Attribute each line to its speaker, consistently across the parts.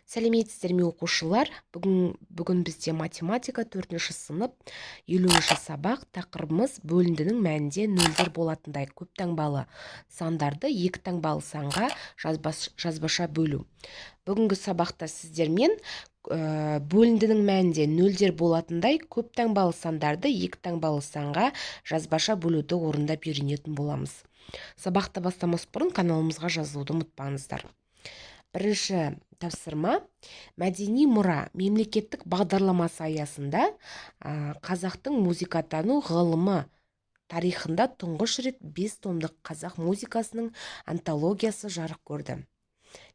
Speaker 1: Сәлеметсіздер ме, оқушылар! Бүгін бізде математика, төртінші сынып, 50-сабақ. Тақырыбымыз: бөліндінің мәнінде нөлдер болатындай көп таңбалы сандарды екі таңбалы санға жазбаша бөлу. Бүгінгі сабақта сіздермен бөліндінің мәнінде нөлдер болатындай көп таңбалы сандарды екі таңбалы санға жазбаша бөлуді орындап үйренетін боламыз. Сабақты бастамас бұрын каналымызға жазылуды ұмытпаңыздар. Бірінші тапсырма: «Мәдени мұра» мемлекеттік бағдарламасы аясында қазақтың музыкатану ғылымы тарихында тұңғыш рет бес томдық қазақ музыкасының антологиясы жарық көрді.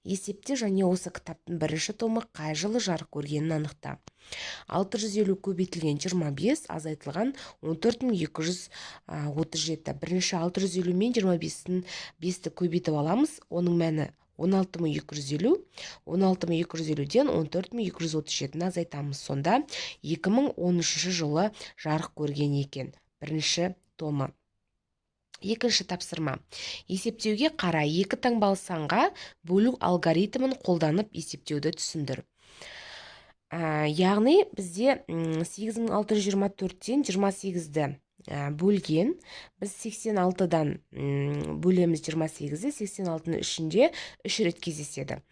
Speaker 1: Есепте және осы кітаптың бірінші томы қай жылы жарық көргенін анықта. 650 көбейтілген 25 азайтылған 14 237. Бірінші 650 мен 25-тің 5-ті көбейтіп аламыз. Оның мәні 16 250. 16 250-ден 14 237-ні азайтамыз. Сонда 2013 жылы жарық көрген екен бірінші томы. Екінші тапсырма: есептеуге қара, екі таңбалы санға бөлу алгоритмін қолданып, есептеуді түсіндір. Яғни бізде 8624-тен 28-ді бөлген. Біз 86-дан бөлеміз 28-ді. 86-ның ішінде үш рет кездеседі.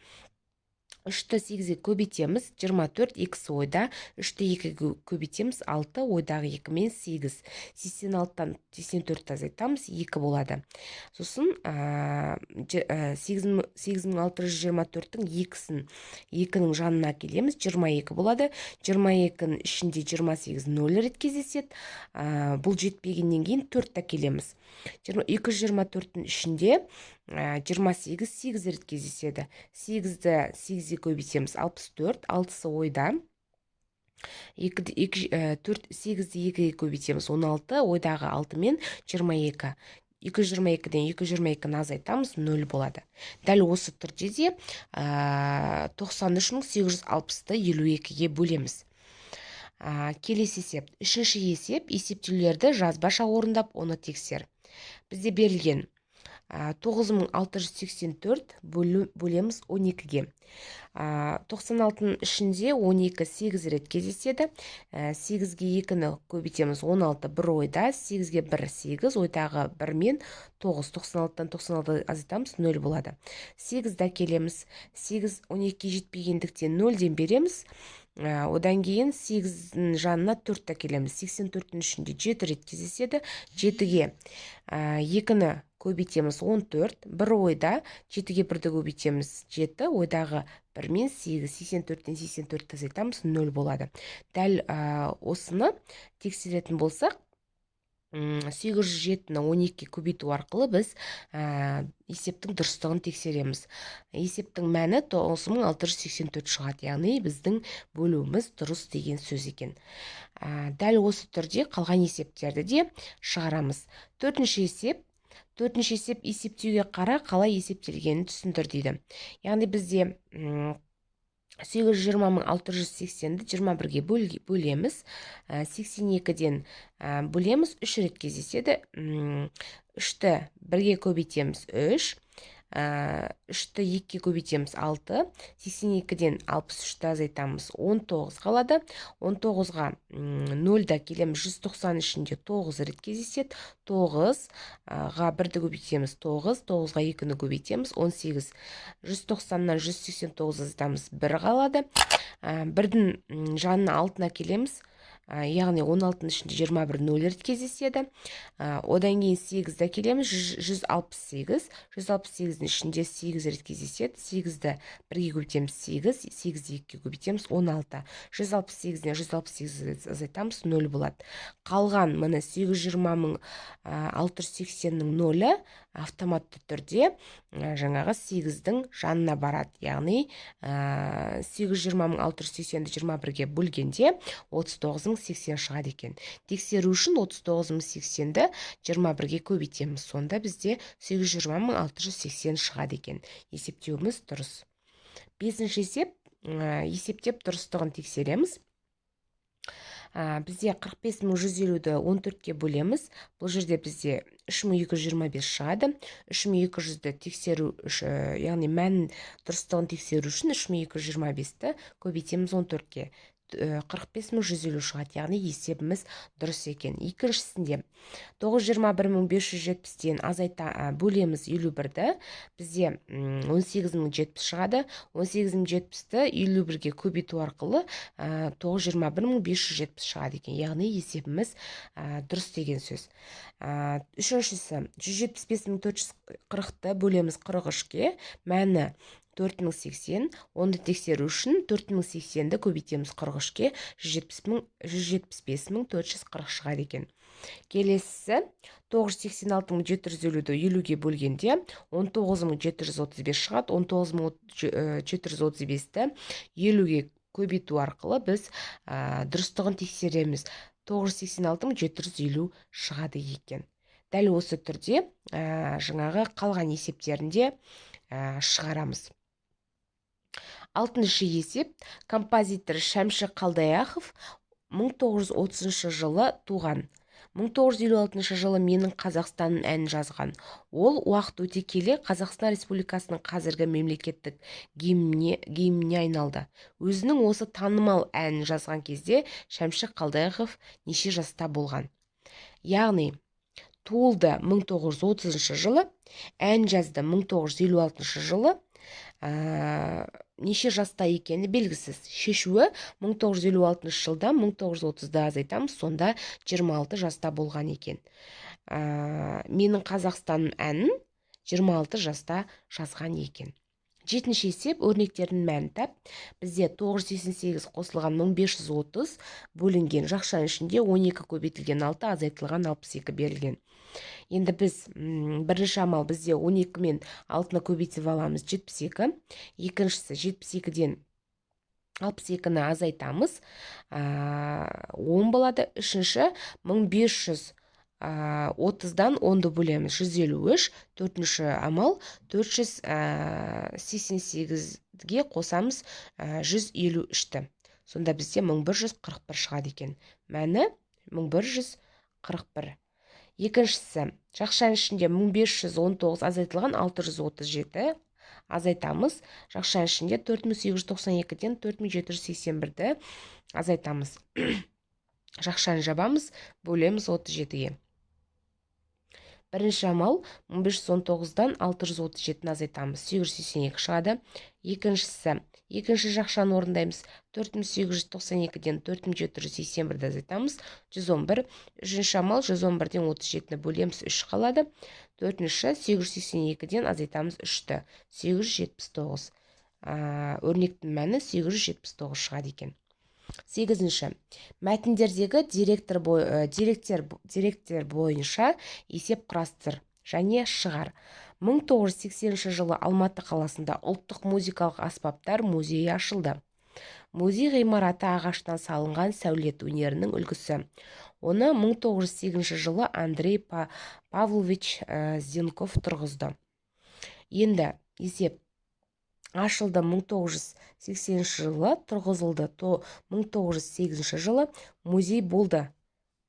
Speaker 1: Үшті сегізге көбейтеміз, 24, екісі ойда. Үшті екіге көбейтеміз, алты, ойдағы екі мен сегіз. 86-тан 84-ті азайтамыз, екі болады. Сосын 8624-тің екісін екінің жанына әкелеміз, 22 болады. 22-нің ішінде 28 нөл рет кездеседі. Бұл жетпегеннен кейін төртті әкелеміз. 224-тің ішінде 28 сегіз рет кездеседі. Сегізді сегізге көбейтеміз, 64, алтысы ойда. Екі, екі, төрт, сегізді екіге көбейтеміз, 16, ойдағы алты мен 22. 222-ден 222-ні азайтамыз, нөл болады. Дәл осы түрде де 93 860-ты 52-ге бөлеміз. Келесі есеп, үшінші есеп: есептеулерді жазбаша орындап, оны тексер. Бізде берілген 9684 бөлеміз 12-ге. 96-ның ішінде 12 8 рет кездеседі. 8-ге 2-ні көбейтеміз, 16, бір ойда. 8-ге 1, 8, ойдағы 1 мен 9. 96-дан 96 азайтамыз, 0 болады. 8-ді әкелеміз. 8 12-ге жетпегендіктен 0-ден береміз. Одан кейін 8-дің жанына 4 әкелеміз. 84-тің ішінде 7 рет кездеседі. 7-ге 2-ні көбейтеміз, 14, бір ойда. 7-ге 1-ді көбейтеміз, 7, ойдағы 1 мен 8. 84-тен 84 азайтамыз, 0 болады. Дәл осыны тексеретін болсақ, 807-ні 12-ге көбейту арқылы біз есептің дұрыстығын тексереміз. Есептің мәні 9684 шығады, яғни біздің бөлуіміз дұрыс деген сөз екен. Дәл осы түрде қалған есептерді де шығарамыз. Төртінші есеп. Төртінші есеп: есептеуге қара, қалай есептелгенін түсіндір дейді. Яғни бізде 820 680-ді 21-ге бөлеміз. 82-ден бөлеміз, үш рет кездеседі. Үшті бірге көбейтеміз, үш. Үшті екіге көбейтеміз, алты. 82-ден 63-ті азайтамыз, 19 қалады. 19-ға нөлді әкелеміз. 190 ішінде тоғыз рет кездеседі. Тоғызға бірді көбейтеміз, тоғыз. Тоғызға екіні көбейтеміз, 18. 190-нан 189 азайтамыз, бір қалады. Бірдің жанына алтыны әкелеміз, яғни 16-ның ішінде 21 нөл рет кездеседі. Одан кейін 8-ді әкелеміз, 168. 168-дің ішінде 8 рет кездеседі. 8-ді бірге көбейтеміз, 8. 8-ді екіге көбейтеміз, 16. 168-ден 168 азайтамыз, 0 болады. Қалған, міне, 820 680-нің нөлі автоматты түрде жаңағы 8-дің жанына барады, яғни 820 680-ді 21-ге бөлгенде 39 080 шығады екен. Тексеру үшін 39 080-ді 21-ге көбейтеміз. Сонда бізде 820 680 шығады екен. Есептеуіміз дұрыс. Бесінші есеп: есептеп, дұрыстығын тексереміз. Бізде 45 150-ді 14-ке бөлеміз. Бұл жерде бізде 3225 шығады. 3200-ді тексеру, яғни мән дұрыстығын тексеру үшін 3225-ті көбейтеміз 14-ке. 45 150 шығады, яғни есебіміз дұрыс екен. Екіншісінде 921 570-тен азайта, бөлеміз 51-ді, бізде 18 070 шығады. 18 070-ті 51-ге көбейту арқылы 921 570 шығады екен, яғни есебіміз дұрыс деген сөз. Үшіншісі, 175 440-ты бөлеміз 43-ке, мәні 4080. Оны тексеру үшін 4080-ді көбейтеміз 43-ке, 175 440 шығады екен. Келесісі, 986 750-ді 50-ге бөлгенде 19 735 шығады. 19 735-ті 50-ге көбейту арқылы біз дұрыстығын тексереміз, 986 750 шығады екен. Дәл осы түрде жаңағы қалған есептерінде шығарамыз. Алтыншы есеп. Композитор Шәмші Қалдаяқов 1930 жылы туған. 1956 жылы «Менің Қазақстаным» әнін жазған. Ол уақыт өте келе Қазақстан Республикасының қазіргі мемлекеттік гимніне айналды. Өзінің осы танымал әнін жазған кезде Шәмші Қалдаяқов неше жаста болған? Яғни туылды 1930 жылы, ән жазды 1956 жылы, неше жаста екені белгісіз. Шешуі: 1956 жылдан 1930-ды азайтамыз, сонда 26 жаста болған екен. «Менің Қазақстаным» әнін 26 жаста жазған екен. Жетінші есеп. Өрнектердің мәнін тап. Бізде 988 қосылған 1530 бөлінген жақшаның ішінде 12 көбейтілген 6 азайтылған 62 берілген. Енді біз бірінші амал, бізде 12 мен 6-ны көбейтіп аламыз, 72. Екіншісі, 72-ден 62-ні азайтамыз, 10 болады. Үшінші, 1530-дан 10-ды бөлеміз, 153. Төртінші амал, 488-ге қосамыз 153-ті, сонда бізде 1141 шығады екен, мәні 1141. Екіншісі, жақшаның ішінде 1519 азайтылған 637, азайтамыз, жақшаның ішінде 4892-ден 4781-ді азайтамыз, жақшаны жабамыз, бөлеміз 37-ге. Бірінші амал, 1519-дан 637-ні азайтамыз, 882 шығады. Екіншісі, екінші жақшаны орындаймыз, 4892-ден 4781-ді азайтамыз, 111. Үшінші амал, 111-ден 37-ні бөлеміз, 3 қалады. Төртінші, 882-ден азайтамыз 3-ті, 879. Өрнектің мәні 879 шығады екен. Сегізінші. Мәтіндердегі директор бой, деректер бойынша есеп құрастыр және шығар. 1980 жылы Алматы қаласында Ұлттық музыкалық аспаптар музейі ашылды. Музей ғимараты ағаштан салынған сәулет өнерінің үлгісі. Оны 1908 жылы Андрей Павлович Зенков тұрғызды. Енді есеп: ашылды 1980 жылы, тұрғызылды 1908 жылы, музей болды,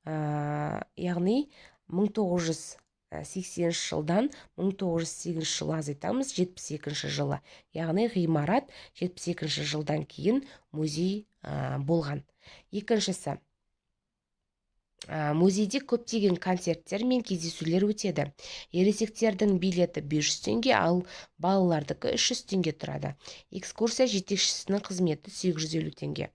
Speaker 1: яғни 1980 жылдан 1908 жылы азайтамыз, 72 жылы, яғни ғимарат 72 жылдан кейін музей болған. Екіншісі, музейде көптеген концерттер мен кездесулер өтеді. Ересектердің билеті 500 теңге, ал балалардікі 300 теңге тұрады. Экскурсия жетекшісінің қызметі 850 теңге.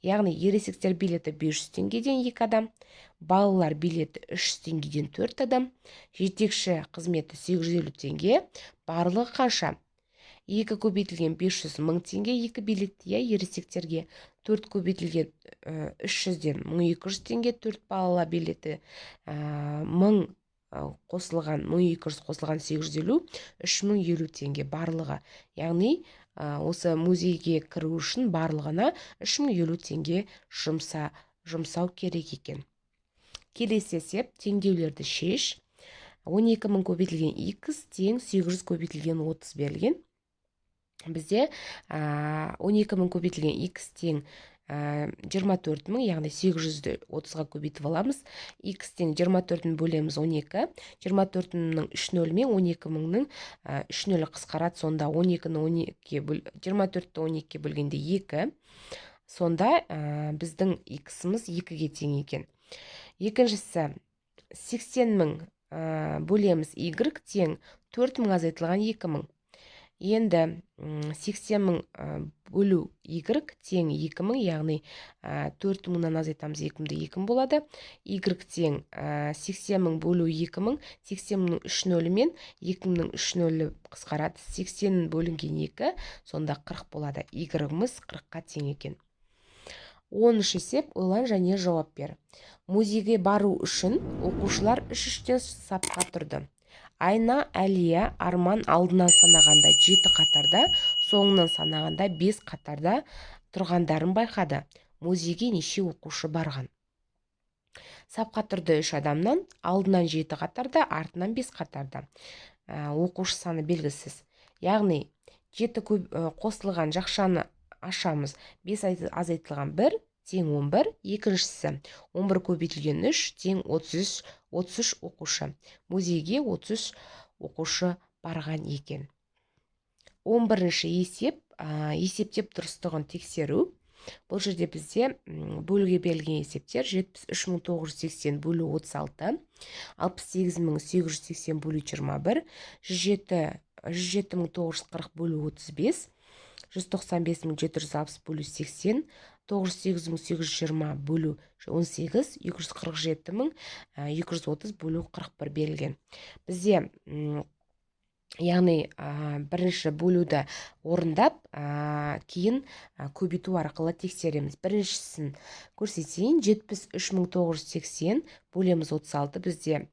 Speaker 1: Яғни ересектер билеті 500 теңгеден, екі адам, балалар билеті 300 теңгеден, төрт адам, жетекші қызметі 850 теңге. Барлығы қанша? Екі көбейтілген 500, 1000 теңге екі билет, иә, ересектерге. Төрт көбейтілген 300-ден, 1200 теңге төрт бала билеті. 1000 қосылған 1200 қосылған 850, 3050 теңге барлығы. Яғни осы музейге кіру үшін барлығына 3050 теңге жұмсау керек екен. Келесі есеп. Теңдеулерді шеш. 12 000 көбейтілген x тең 800 көбейтілген 30 берілген. Бізде 12 000 көбейтілген x тең 24 мың, яғни 800-ді 30-ға көбейтіп аламыз. X тең 24-ін бөлеміз 12. 24 мыңның 3 нөлі мен 12 мыңның 3 нөлі қысқарады. Сонда 12-ні 12-ге бөл, 24-ті 12-ге бөлгенде 2. Сонда біздің x-іміз 2-ге тең екен. Екіншісі, 80 мың бөлеміз y тең 4 мың азайтылған 2 мың. Енді 80 мың бөлу y тең 2 мың, яғни 4 мыңнан азайтамыз 2 мыңды, 2 мың болады. Y тең 80 мың бөлу 2 мың, 80 мыңның 3 нөлі мен 2 мыңның 3 нөлі қысқарады. 80 бөлінген 2, сонда 40 болады. Y-іміз 40-қа тең екен. 13 есеп, ойлан және жауап бер. Музейге бару үшін оқушылар үш-үштен сапқа тұрды. Айна, Әлия, Арман алдынан санағанда жеті қатарда, соңынан санағанда бес қатарда тұрғандарын байқады. Музейге неше оқушы барған? Сапқа тұрды үш адамнан, алдынан жеті қатарда, артынан бес қатарда. Оқушы саны белгісіз. Яғни жеті қосылған жақшаны ашамыз. 5 азайтылған 1 тең 11. Екіншісі, 11 көбейтілген 3 тең 33, 33 оқушы. Музейге 33 оқушы барған екен. 11 есеп, есептеп дұрыстығын тексеру. Бұл жерде бізде бөлуге берілген есептер: 73980 бөлу 36, 68880 бөлу 21, 107 107940 бөлу 35, 195760 бөлу 80, 908820 бөлу 18, 247230 бөлу 41 берілген. Бізде, яғни бірінші бөлуді орындап, кейін көбейту арқылы тексереміз. Біріншісін көрсетейін. 73980 бөлеміз 36, бізде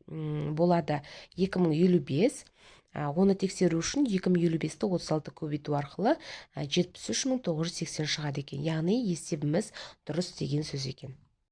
Speaker 1: болады 2055. Оны тексеру үшін 2055-ті 36 көбейту арқылы 73980 шығады екен. Яғни есебіміз дұрыс деген сөз екен.